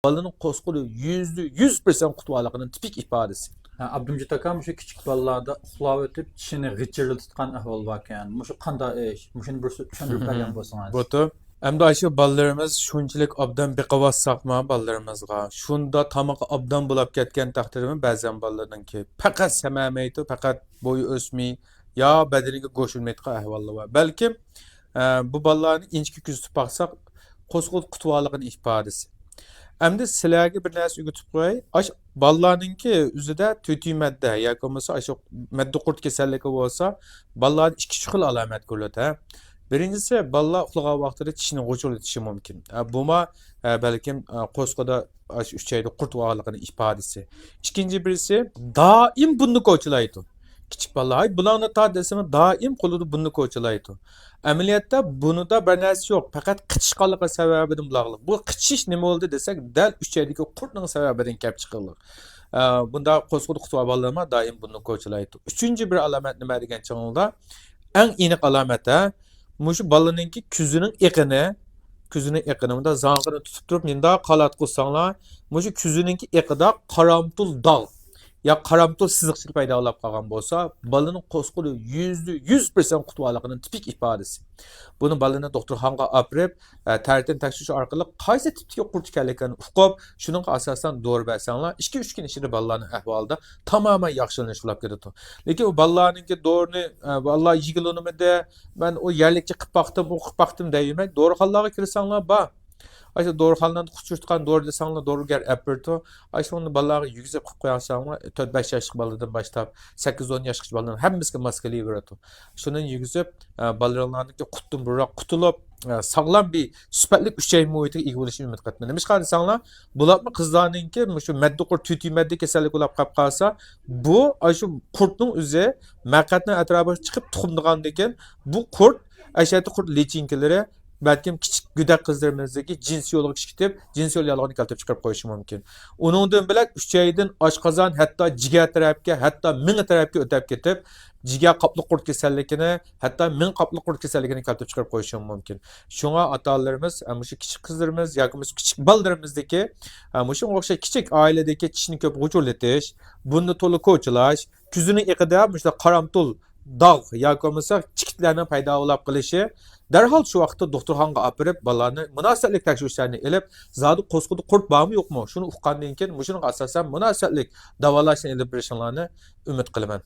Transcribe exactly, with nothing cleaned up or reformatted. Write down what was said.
بالىنىڭ قورسىقىدا يۈزدە يۈز پىرسەنت قۇتۇۋالغانلىقىنىڭ تىپىك ئىپادىسى. ھە، ئابدۇمجىت ئاكا، مۇشۇ كىچىك بالىلاردا ئۇخلاۋېتىپ چىشىنى غىچىرلىتىدىغان ئەھۋال باركەن. مۇشۇ قانداق ئىش؟ مۇشۇنى بىر چۈشەندۈرۈپ بەرگەن بولسىڭىز. بوپتۇ. ئەمدى ئاشۇ بالىلىرىمىز شۇنچىلىك ئابدان بېقىۋاتساقمۇ بالىلىرىمىزغا، شۇنداق تامىقى ئابدان بولاپ كەتكەن تەقدىردىمۇ بەزەن بالىلارنىڭكى پەقەت سەمەمەيدۇ، پەقەت بويى ئۆسمەي يا بەدىنىگە گۆش ئۈنمەيدىغان ئەھۋاللار بار. بەلكىم ئە، بۇ بالىلارنى ئىنچىكە كۆزىتىپ باقساق، قورسىقىدا قۇتۇۋالغان ئىپادىسى. ئەمدى سىلەرگە بىر نەرسە ئۆگىتىپ قوياي. ئاش بالىلارنىڭكى ئۆزىدە تۆتىي مەددە ياكى بولمىسا ئاشۇ مەددە قۇرت كېسەللىكى بولسا، بالىلاردا ئىككى ئۈچ خىل ئالامەت كۆرۈلىدۇ. ھە؟ بىرىنچىسى، بالىلار ئۇخلىغان ۋاقتىدا چىشىنى غۇچۇرلىتىشى مۇمكىن. ئە، بۇما ئە، بەلكىم ئە، قورسىقىدا ئاشۇ ئۈچەيدە قۇرت بارلىقىنىڭ ئىپادىسى. ئىككىنچى بىرسى، دائىم بۇرنى كوچىلايدۇ. كىچىك بالىلار، ھاي بۇلاڭنى تارت دېسىمۇ، دائىم قولىدا بۇرنى كوچىلايدۇ. ئەمەلىيەتتە بۇنىدا بىر نەرسە يوق، پەقەت قىچىشقانلىقى سەۋەبىدىن بۇلاغلىق. بۇ قىچىشىش نېمە بولدى دېسەك، دەل ئۈچەيدىكى قۇرتنىڭ سەۋەبىدىن كەپ چىقىقلىق. ئە، بۇنداق قورسىقىدا قۇتۇۋالغان بالىلارمۇ دائىم بۇرنى كوچىلايدۇ. ئۈچىنچى بىر ئالامەت نېمە دېگەن چېغىڭلاردا، ئەڭ ئېنىق ئالامەت، ھە؟ مۇشۇ بالىنىڭكى كۆزىنىڭ ئېقىنى، كۆزىنىڭ ئېقىنى مۇنداق زاڭىقىنى تۇتۇپ تۇرۇپ مۇنداق قالات قىلساڭلار، مۇشۇ كۆزىنىڭكى ئېقىدا قارامتۇل داغ يا قارامتۇل سىزىقچىلىق پەيدا بولاپ قالغان بولسا، بالىنىڭ قورسىقىدا يۈزدە يۈز پىرسەنت قۇتۇۋالغانلىقىنىڭ تىپىك ئىپادىسى. بۇنى بالىنى دوختۇرخانىغا ئاپىرىپ، ئە، تەرىتىنى تەكشۈرۈش ئارقىلىق قايسى تىپتىكى قۇرت ئىكەنلىكىنى ئۇقۇپ، شۇنىڭغا ئاساسەن دورا بەرسەڭلار، ئىككى ئۈچ كۈن ئىچىدە بالىلارنىڭ ئەھۋالىدا تامامەن ياخشىلىنىش بولاپ كېتىدۇ. لېكىن ئۇ بالىلارنىڭكى دورىنى، ئە، بالىلار يېگىلىنمىدى، مەن ئۇ يەرلىكچە قىلىپ باقتىم، ئۇ قىلىپ باقتىم دەيمەن. دورىخانىلارغا كىرسەڭلار بار. ئاشۇ دورىخانىلاردا قۇتۇشتۇرغان دورا دېسەڭلار، دورىگەر ئەپ بېرىدۇ. ئاشۇنى بالىلارغا يېگۈزۈپ قىلىپ قويساڭلار، تۆت بەش ياشلىق بالىدىن باشلاپ سەككىز ئون ياشقىچە بالىلارنىڭ ھەممىسىگە ماس كېلىۋېرىدۇ. شۇنى يېگۈزۈپ، ئە، بالىلىرىڭلارنىڭكى قۇتتىن بۇرۇنراق قۇتۇلۇپ، ئە، ساغلام بىر سۈپەتلىك ئۈچەي مۇھىتىگە ئىگە بولۇشىنى ئۈمىد قىلىمەن. نېمىشقا دېسەڭلار، بۇلارمۇ قىزلارنىڭكى مۇشۇ مەددە قۇرت، تۆتىي مەددە كېسەللىكى بولاپ قاپ قالسا، بۇ ئاشۇ قۇرتنىڭ ئۆزى مەقئەتنىڭ ئەتراپىغا چىقىپ تۇخۇملىغاندىن كېيىن، بۇ قۇرت ئەشەدە قۇرت لىچىنكىلىرى بەلكىم كىچىك گۆدەك قىزلىرىمىزدىكى جىنسىي يولغا ئىشكىتىپ، جىنسىي يول ياللۇغىنى كەلتۈرۈپ چىقىرىپ قويۇشى مۇمكىن. ئۇنىڭدىن بۆلەك ئۈچەيدىن ئاشقازان، ھەتتا جىگەر تەرەپكە، ھەتتا مېڭە تەرەپكە ئۆتەپ كېتىپ، جىگەر قاپلىق قۇرت كېسەللىكىنى، ھەتتا مېڭە قاپلىق قۇرت كېسەللىكىنى كەلتۈرۈپ چىقىرىپ قويۇشى مۇمكىن. شۇڭا ئاتا-ئانىلىرىمىز، ئە، مۇشۇ كىچىك قىزلىرىمىز ياكى بولمىسا كىچىك بالىلىرىمىزدىكى، ئە، مۇشۇنىڭغا ئوخشاش كىچىك ئائىلىدىكى چىشنى كۆپ غۇچۇرلىتىش، بۇرنى تولا كوچىلاش، كۆزىنىڭ ئېقىدا مۇشۇنداق قارامتۇل داغ ياكى بولمىسا چېكىتلەرنىڭ پەيدا بولاپ قېلىشى، دەرھال شۇ ۋاقىتتا دوختۇرخانىغا ئاپىرىپ، بالىلارنى مۇناسىۋەتلىك تەكشۈرۈشلەرنى ئېلىپ، زادى قورسىقىدا قۇرت بارمۇ يوقمۇ، شۇنى ئۇققاندىن كېيىن مۇشۇنىڭغا ئاساسەن مۇناسىۋەتلىك داۋالاشنى ئېلىپ بېرىشىڭلارنى ئۈمىد قىلىمەن.